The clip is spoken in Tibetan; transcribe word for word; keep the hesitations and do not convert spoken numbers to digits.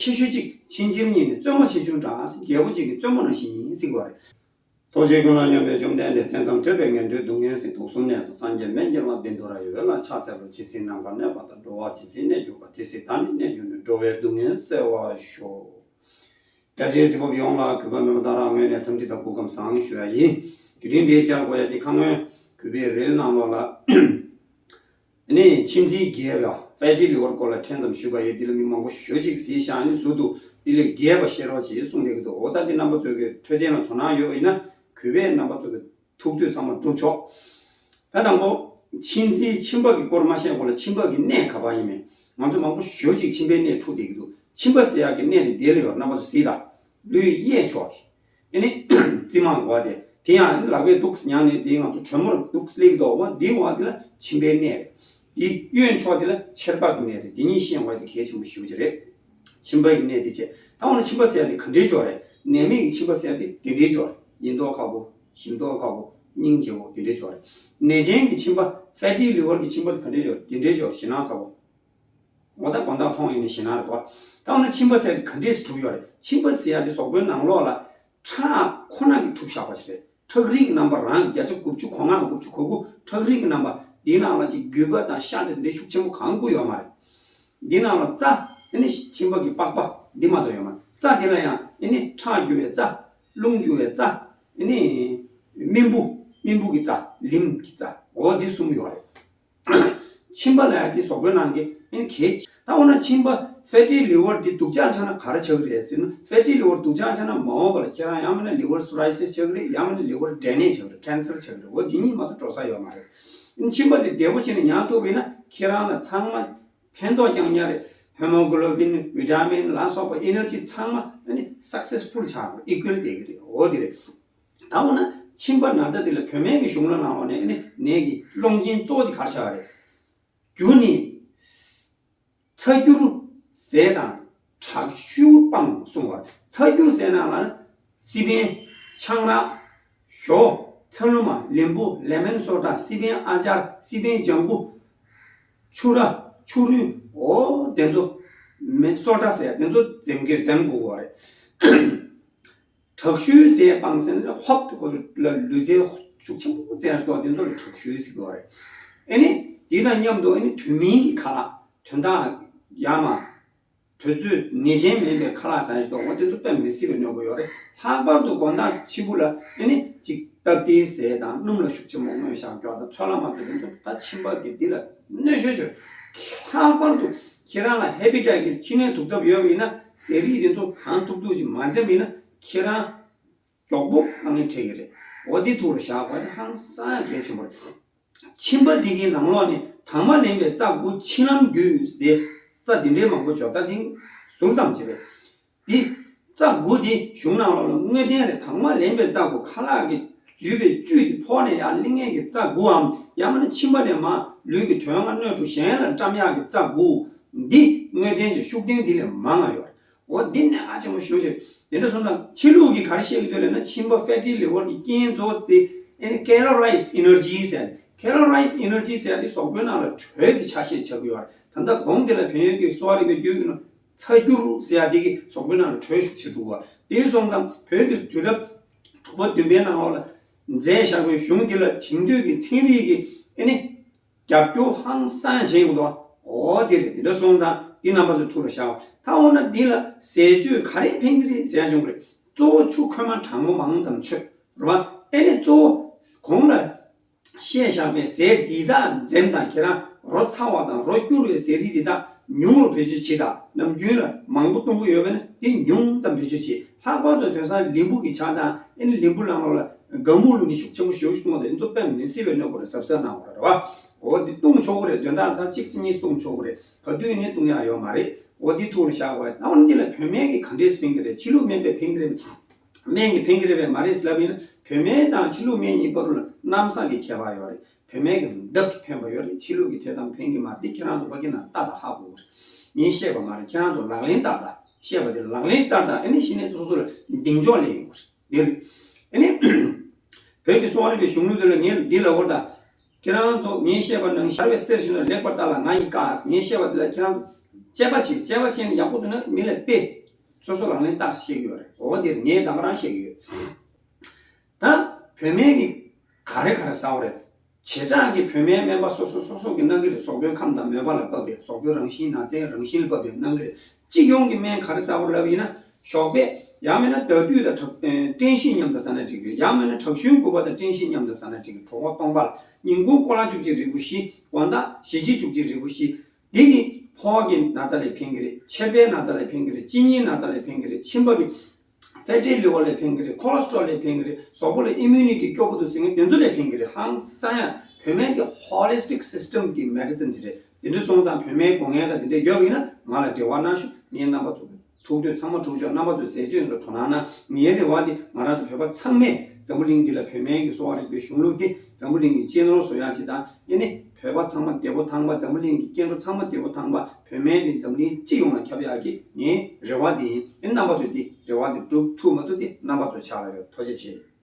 ཆེ་ཤོས་གཅིག་ཕྱིན་ཆེར་ཉིད་ནི་བཙུན་མོ་ཆེ་ཆུང་འདྲ། རྒྱལ་པོ་གཅིག་གི་བཙུན་མོ་ནང་བཞིན་ཡིན་ཟེར་གྱི་ཡོད་རེད། ཐུགས་རྗེ་ཀུན་ལ་སྙོམས་པའི་བཅོམ་ལྡན་འདས། མཚན་ཙམ་ཐོས་པས་ངན་འགྲོའི་སྡུག་བསྔལ་སེལ། དུག་གསུམ་གནས་སུ་སངས་རྒྱས་མན་ཆད་ལ། བཻ་ཌཱུརྱ་ཡི་འོད་ལ་ཕྱག་འཚལ་ལོ། ཇི་སྲིད་ནམ་མཁའ་གནས་པ་དང་། འགྲོ་བ་ཇི་སྲིད་གནས་གྱུར་པ། དེ་སྲིད་བདག་ནི་གནས་གྱུར་ནས། འགྲོ་བའི་སྡུག་བསྔལ་སེལ་བར་ཤོག། རྒྱ་ཆེའི་གཟིགས་པ་ཡོངས་ལ་གུས་པ་མེད་པར་ད་རང་ངོས་ནས་འཚམས་འདྲི་དང་སྐུ་ཁམས་བཟང་ཞུ་ཡ་ཡིན། བརྒྱུད་རིམ་འདིའི་བཅར་དགོས་ཡ་དེ་ཁ་སྔོན་གུས་པའི་རེལ་ནང་ལོགས་ལ། ནི་མཆིན་ཚད་རྒས་པ་ཕེ་ཊི་ལི་ཝར་སྐོར་ལ་ཕྲན་ཙམ་ཞུས་པ་ཡོད། འདི་ལ་མི་མང་པོ་ཞེ་ཅིག་གཟིགས་ཤག་ནི་ཟུར་དུ་འདི་ལས་རྒས་པ་བཤད་རོགས་ཞེས་གསུངས་བསྡད་ཀྱི་འདུག་འོ་ད་འདི་རྣམ་པ་ཚོ་གི་འཕྲོད་བསྟེན་ལ་དོ་སྣང་ཡོད་པ་ཡིན་ན་གུས་པས་རྣམ་པ་ཚོ་གི་ཐུགས་འདོད་ཚང་མ་འགྲུབ་ཆོག་ད་དང་པོ་མཆིན་ཚད་མཆིན་པ་གི་སྐོར་མ་བཤད་གོང་ལ་མཆིན་པ་གི་གནས་ག་པར་ཡིན་མིན་ང་ཚོ་མང་པོ་ཞེ་ཅིག་མཆིན་པའི་གནས་འཁྲུགས་བསྡད་ཀྱི་འདུག་མཆིན་པ་ཟེར་ཡག་གི་གནས་དེ་འདི་ལ་ཡོད། རྣམ་པ་ཚོ་གཟིགས་དང་། ལུས་གཡས་ཕྱོགས་དེ། ཨེ་ནི། རྩིབ་མ་འོག་དེ། དེ་ཡང་ལག་པས་འདུག་སེ་མྱངས་ནས་དེ་ང་ཚོ་དྲོད་མོར་འདུག་སེ་སླེབས་ཀྱི་འདུག་འོ་འདི་འོག་དེ་ལ་མཆིན་པའི་གནས་རེད། འདི་གཡོན་ཕྱོགས་དེ་ལ་མཆེར་པགས་ཀྱི་གནས་རེད། འདི་གཉིས་ཤེས་དགོས་དེ་གལ་ཆེན་པོ་ཞེ་པོ་ཅིག་རེད། མཆིན་པ་གི་གནས་དེ་བྱས། ད་འོ་ན་མཆིན་པ་ཟེར་ཡ་དེ་ག་འདྲའི་ཅིག་རེད། ནད་མེད་ཀྱི་མཆིན་པ་ཟེར་ཡ་དེ་དེ་འདྲའི་ཅིག་རེད། ཡིན་མདོག་ཁ་པོ། ཞིམ་མདོག་ཁ་པོ། སྙིང་རྗེ་པོ་དེ་འདྲའི་ཅིག་རེད། ནད་ཅན་གྱི་མཆིན་པ་ཕེ་ཊི་ལི་ཝར་གྱི་མཆིན་པ་དེ་ག་འདྲའི་ཅིག་རེད། དེ་འདྲའི་ཅིག་རེད། ཞེད་སྣང་ཚ་པོ། འོ་ད་དགོང་དག་མཐོང་ཡིན་ནི་ཞེད་སྣང་རེད་པ། ད་འོ་ན་མཆིན་པ་ཟེར་དེ་ག་འདྲས་སེ་གྲུབ་ཡོད་རེད། མཆིན་པ་ཟེར་ཡ་དེ་གཟུགས་པོའི་ནང་ལོགས་ལ་ཁྲག་ཁོ་ན་གིས་གྲུབ་བཞག་པ་ཞིག་རེད། ཁྲག་རིལ་གྱི་རྣམ་པ་རང་བརྒྱ་ཆ་དགུ་བཅུ་གོ་ལྔ་དགུ་བཅུ་གོ་དགུ་ཁྲག་རིལ་གྱི་རྣམ་པ། འདིའི་ནང་ལ་ཅིག་རྒྱུས་པ་དང་ཤ་དེ་འདྲའི་ཤུགས་ཆེན་པོ་གང་དགོས་ཡོད་མ་རེད། འདིའི་ནང་ལ་རྩ། ཨ་ནི་མཆིན་པ་གི་པགས་པ་འདི་མ་གཏོགས་ཡོད་མ་རེད། རྩ་འདི་ལ་ཡང་ཨ་ནི་ཁྲག་རྒྱུ་བའི་རྩ། རླུང་རྒྱུ་བའི་རྩ། ཨ་ནི་རྨེན་བུ། རྨེན་བུ་གི་རྩ། ལིམ་གི་རྩ། འོ་འདི་གསུམ་ཡོད་རེད། མཆིན་པ་ལ་ཡ་དེ་གཟུགས་པོའི་ནང་གི་ཨེ་གལ་ཆེ། ད་འོ་ན་མཆིན་པ་ཕེ་ཊི་ལི་ཝར་འདི་སྡུག་ཅག་ཆགས་ན་ག་རེ་ཆགས་ཀྱི་རེད་ཟེར་ན། ཕེ་ཊི་ལི་ཝར་སྡུག་ཅག་ཆགས་ན་མ་འོངས་པ་ལ་ཁྱེད་རང་ཡང་མིན་ན་ལི་ཝར་སི་རོ་སི་སི་ཆགས་ཀྱི་རེད། ཡང་མིན་ན་ལི་ཝར་ཌེ་མེཇ་ཆགས་ཀྱི་རེད། ཁེན་སར་ཆགས་ཀྱི་རེད། འོ་འདི་གཉིས་མ་གཏོགས་འགྲོ་ས་ཡོད་མ་རེད། མཆིན་པ་འདི་བདེ་པོ་བྱས་ནས་མྱངས་ཐུབ་པ་ཡིན་ན་ཁྱེད་རང་ལ་ཚང་མ་ཕན་ཐོགས་རྐྱང་རྐྱང་རེད། ཧེ་མོ་གྷི་ལོ་བིན། ཝི་ཊ་མིན་ལ་སོགས་པ་ཨེ་ནར་ཇི་ཚང་མ་ཨ་ནི་སག་སེ་སི་ཕུལ་ཆགས་ཀྱི་རེད། ཨི་ཀུ་ཨལ་བསྡད་ཀྱི་རེད། འོ་འདི་རེད། ད་འོ་ན་མཆིན་པ་ན་ཚ་འདི་ལ་བུད་མེད་ཀྱི་གཞུང་ལུགས་ནང་ལོགས་ནས་ནི་ནད་ཀྱི་སློང་རྐྱེན་གཙོ་བོ་དེ་ག་རེ་ཆགས་པ་རེད། རྒྱུ་ནི་ཚ་སྐྱུར་ཟས་དང་དྲག་ཤུལ་སྤང་གསུངས་པ་རེད། ཚ་སྐྱུར་ཟས་ནང་ལ་སི་པན། ཆང་རག་ཞོ། ཚ་ལུ་མ། ལིམ་བུ། ལེ་མོན་སོ་ཌ། སི་པན་ཨ་ཅར། སི་པན་ལྗང་གུ། ཆུ་ར། ཆུ་རུལ། འོ་དེ་ཚོ། མེ་སོ་ཌ་ཟེར་ཡ་དེ་ཚོ་འཛེམ་དགོས། འཛེམ་དགོས་པ་རེད། དྲག་ཤུལ་ཟས་སྤང་ཟེར་ན་ཧོབ་ཏེ་ཁོ་ལ་ལུས་རྩལ་ཤུགས་ཆེན་པོ་རྩེ་ཡ་སོགས་དེ་ཚོ་ལ་དྲག་ཤུལ་ཟེར་གྱི་ཡོད་རེད། ཨེ་ནི། དེ་དང་མཉམ་དུ་ཨེ་ནི་དུས་མིན་གྱི་ཁ་ལག་དོན་དག་ཡ་མ། དུས་ཚོད་ནད་ཅན་མིན་པའི་ཁ་ལག་ཟ་ཡ་ཞིག་འདུག་འོ་དེ་ཚོ་དཔེ་མི་སྲིད་པའི་གནོད་པ་ཡོད་རེད། ལྷག་པར་དུ་དགོང་དག་ཕྱི་པོ་ལ་ཨེ་ནི་ཅིག་སྟབས་བདེའི་ཟས་དང་སྣུམ་ལ་ཤུགས་ཆེན་པོ་མངོན་ཤག་མགྱོགས་དང་ཚོད་ལ་མ་ཚོད་དེ་ཚོ་ད་མཆིན་པ་གི་འདི་ལ་གནོད་ཤོས་ཤོས། ལྷག་པར་དུ་ཁྱེད་རང་ལ་ཧེ་པེ་ཊའི་ཊིས་མཆིན་ནད་དུག་ལྡབ་ཡོད་པ་ཡིན་ན་ཟས་རིགས་དེ་ཚོ་གང་ཐུབ་ཐུབ་ཅིག་མ་འཛེམས་ཡིན་ན་ཁྱེད་རང་མགྱོགས་པོ་དཀའ་ངལ་འཕྲད་ཀྱི་རེད། འོ་འདི་ཐུགས་ལ་བཞག་དགོས་ནི་ཧང་སང་གལ་ཆེན་པོ་རེད། མཆིན་པ་འདི་གི་ནང་ལོགས་ནས་དྭངས་མ་ལེན་པའི་རྩ་དགུ་མཆིན་ལམ་བརྒྱུད་དེ་རྩ་འདི་འདྲའི་མང་པོ་བྱོས། ད་འདི་ཟུར་ཙམ་བྱེད་པས། འདི་རྩ་དགུ་འདི་གཞུང་ནང་ལོགས་ལ་དངོས་བསྟན་རེད། དྭངས་མ་ལེན་པའི་རྩ་དགུ་ཁ་ལག་གི་བརྒྱུད་པའི་བཅུད་དེ་ཕོག་ནས་ཡར་སླེབས་མཁན་གྱི་རྩ་དགུའམ། ཡང་མིན་ན་མཆིན་པ་ནས་མར་ལུས་ཀྱི་དོན་ལྔ་སྣོད་དྲུག་གཞན་ལ་བཀྲམ་ཡག་གི་རྩ་དགུ། འདི་དངོས་བསྟན་གྱི་ཤུགས་བསྟན་འདི་ལས་མང་ང་ཡོད་རེད། འོ་འདི་གནད་འགག་ཆེན་པོ་ཞེ་པོ་ཅིག་རེད། དེ་འདྲ་སོང་ཙང་ཕྱི་ལུགས་ཀྱིས་ག་རེ་བཤད་ཀྱི་འདུག་ལབ་ན་མཆིན་པ་ཕེ་ཊི་ལི་ཝར་གྱི་རྐྱེན་གཙོ་བོ་དེ་ཨེ་ནི་ཀེ་ལོ་རའི་སི་ཨེ་ནར་ཇི་ཟེར། ཀེ་ལོ་རའི་སི་ཨེ་ནར་ཇི་ཟེར་དེ་གཟུགས་པོའི་ནང་ལ་དྲོད་ཀྱི་ཆ་ཤས་ཆགས་ཀྱི་ཡོད་རེད། ད་ལྟ་གོང་དེ་ལ་བོད་ཡུལ་གྱི་གསོ་བ་རིག་པའི་བརྒྱུད་ཀྱི་ནང་ཚ་སྐྱུར་ཟེར་ཡ་དེ་གིས་གཟུགས་པོའི་ནང་ལ་དྲོད་ཤུགས་ཆེ་འགྲོ་བ། དེ་སོང་ཙང་བོད་ཀྱི་དུས་རབས་དྲུག་པ་བདུན་པའི་ནང་ལོགས་ལ་མཛད་བཞག་པའི་གཞུང་འདི་ལ་དེང་དུས་ཀྱི་ཚན་རིག་གི་ཨེ་ནི། རྒྱབ་སྐྱོར་ཧང་སང་བྱེད་ཡོང་དོ། འོ་དེ་རེད། དེ་འདྲ་སོང་ཙང་འདི་རྣམ་པ་ཚོ་ཐུགས་ལ་བཞག་ད་འོ་ན་འདི་ལ་ཟས་སྤྱོད་ག་རེ་ཕན་གྱི་རེད་ཟེར་ཡ་བྱུང་གི་རེད། གཙོ་བོ་ཆུ་ཁོལ་མ་གྲང་མོ་མང་ཙམ་མཆོད་རེད་བ། ཨེ་ནི་གཙོ་བོ་གོང་ལ་བཤད་བཞག་པའི་ཟས་འདི་དག་འཛེམ་དང་། ཁྱེད་རང་རོ་ཚ་བ་དང་རོ་སྐྱུར་བའི་ཟས་རིགས་འདི་དག་ཉུང་རུ་བེད་སྤྱོད་བྱེད་དང་། ནམ་རྒྱུན་ལ་མང་པོ་བཏུང་གི་ཡོད་པ་ན་འདི་ཉུང་ཙམ་བེད་སྤྱོད་བྱེད། ལྷག་པར་དུ་དེང་སང་ལིམ་བུ་གི་ཆ་དང་ཨེ་ནི་ལིམ་བུ་ནང་ལོགས་ལ་དགའ་མོ་བླུགས་ནས་ཤུགས་ཆེན་པོ་ཞེ་པོ་ཞིག་བཏུང་བ་དང་། ཨེ་ཚོ་དཔེ་མི་སྲིད་པའི་གནོད་པ་རེད། གཟབ་གཟབ་གནང་དགོས་རེད་བ། འོ་འདི་བཏུང་ཆོག་གི་རེད། བདུན་ཕྲག་ལ་ཚར་གཅིག་གཉིས་བཏུང་ཆོག་གི་རེད། ག་དུས་ཡིན་ནའི་བཏུང་ཡག་ཡོད་མ་རེད། འོ་འདི་ཐུགས་ལ་བཞག་དགོས། ད་འོ་འདི་ལ་བོད་སྨན་གྱིས་ག་འདྲས་ཕན་གྱི་རེད། ཕྱི་ལུགས་སྨན་པས་ཕན་གྱི་རེད། སྨན་གྱིས་ཕན་གྱི་རེད་པས་མ་རེད་ཟེར་ལབ་ཡིན་ན། བོད་སྨན་དང་ཕྱི་ལུགས་སྨན་གཉིས་བར་དུ་ལ་གནམ་ས་གི་ཁྱད་པར་ཡོད་རེད། བོད་སྨན་གྱིས་ལྡབ་ཀྱིས་ཕན་པ་ཡོད་རེད། ཕྱི་ལུགས་ཀྱིས་དེ་ཙམ་ཕན་གྱི་མ་རེད། འདི་ཁྱེད་རང་ཚོ་ཕ་གི་ནང་ལྟ་དང་ཧ་གོ་གི་རེད། ངས་བཤད་པ་མ་རེད། ཁྱེད་རང་ཚོ་ལག་ལེན་བསྟར་དང་། བཤད་པ་དེ་ལག་ལེན་བསྟར་དང་། ཨེ་ནི་གཞི་ནས་སོ་སོ་ལ་གདེང་འཇོག་སླེབས་ཡོང་གི་རེད། འདིར། ཨེ་ནི། བོད་ཀྱི་གསོ་བ་རིག་པའི་གཞུང་ལུགས་དེ་ལ་ངས་འདི་ལབ་པ་དང་། ཁྱེད་རང་ཚོ་ངས་བཤད་པ་ནང་བཞིན་བྱས་པའི་གསེར་ཞིག་ལ་ལེགས་པར་བལྟ་ལ་ང་ཡིས་བཀག་ངས་བཤད་པ་དེ་ལ་ཁྱེད་རང་ཚོ་ དཔྱད་པ་བྱེད། དཔྱད་པ་བྱས་ནས་ཡག་པོ་འདུག་ན་མི་ལ་སྤེལ། སོ་སོ་ལག་ལེན་བསྟར་ཤེས་ཀྱི་ཡོད་རེད། འོ་དེར་ངས་ད་ག་རང་བཤད་ཀྱི་ཡོད། ད་བོད་སྨན་གྱིས་ག་རེ་ག་རེ་ཟ་བ་རེད། བྱེ་བྲག་གི་བོད་སྨན་སྨན་པ་སོ་སོ་སོ་སོ་གིས་གནང་གི་རེད། གཟུགས་པོའི་ཁམས་དང་མོས་པ་ལ་བབས་པའི། གཟུགས་པོའི་རང་བཞིན་ན་ཚའི་རང་བཞིན་ལ་བབས་པའི་གནང་གི་རེད། སྤྱི་ཡོངས་ཀྱི་སྨན་ག་རེ་ཟ་བར་ལབ་ཡིན་ན། ཞོགས་པ། ཡང་མིན་ན་ཟླ་དུས་དང་དྲག་ཨེ་སྤྲིན་ཤིང་མཉམ་དུ་ཟ་ན་འགྲིག་གི་རེད། ཡང་མིན་ན་དྲག་ཤུལ་དགུ་པ་དང་སྤྲིན་ཤིང་མཉམ་དུ་ཟ་ན་འགྲིག་གི། དྲོ་པ་སྟོང་པ་ལ། ཉིན་གུང་སྐོར་ལ་བཅུ་གཅིག་རིལ་བུ་བཞི། དགོང་དག་ཞག་གཅིག་བཅུ་གཅིག་རིལ་བུ་བཞི། འདི་གིས་ཕོ་བ་གི་ན་ཚ་ལ་ཕན་གྱི་རེད། མཆེར་པའི་ན་ཚ་ལ་ཕན་གྱི་རེད། གཅིན་སྙིའི་ན་ཚ་ལ་ཕན་གྱི་རེད། མཆིན་པ་གི་ཕེ་ཊི་ལི་ཝར་ལ་ཕན་གྱི་རེད། ཁོ་ལེ་སི་ཊོ་རོལ་ལ་ཕན་གྱི་རེད། གཟུགས་པོ་ལ་ཨི་མུ་ནི་ཊི་སྐྱོ་པོ་འདུག་ཟེར་མཁན་དེ་ཚོ་ལ་ཕན་གྱི་རེད། ཧང་སང་ཡང་བོད་སྨན་གྱི་ཧོ་ལི་སི་ཊིག་སི་སི་ཊམ་གྱི་མེ་ཌི་སིན་ཅིག་རེད། དེ་འདྲ་སོང་ཙང་བོད་སྨན་དགོས་མཁན་དང་དེ་འདྲ་ཡོད་པ་ཡིན་ན་ང་ལ་འབྲེལ་བ་གནང་ཤོག་ངས་རྣམ་པ་ཚོ་ཐུགས་འདོད་ཚང་མ་སྒྲུབ་ཆོག་རྣམ་པ་ཚོས་ཟས་སྤྱོད་ཚོ་དོ་སྣང་གནང་། ངའི་རེ་བ་དེ་ང་རང་ཚོ་བོད་པ་ཚང་མས་འཛམ་བུ་གླིང་འདི་ལ་བོད་སྨན་གྱི་གསོ་བ་རིག་པའི་གཞུང་ལུགས་དེ་འཛམ་བུ་གླིང་གི་སྤྱི་ནོར་བཟོ་ཡག་ཅིག་དང་། ཨེ་ནི་བོད་པ་ཚང་མ་བདེ་པོ་ཐང་པ། འཛམ་བུ་གླིང་གི་སྐྱེ་འགྲོ་ཚང་མ་བདེ་པོ་ཐང་པ། བོད་སྨན་དེ་འཛམ་གླིང་སྤྱི་ཡོངས་ལ་ཁྱབ་ཡག་གི་ངའི་རེ་བ་དེ་ཡིན། ཨེ་རྣམ་པ་ཚོས་དེ་རེ་བ་དེ་སྒྲུབ་ཐུབ་མ་ཐུབ་དེ་རྣམ་པ་ཚོའི་ཕྱག་ལ་ཡོད། ཐུགས་རྗེ་ཆེ།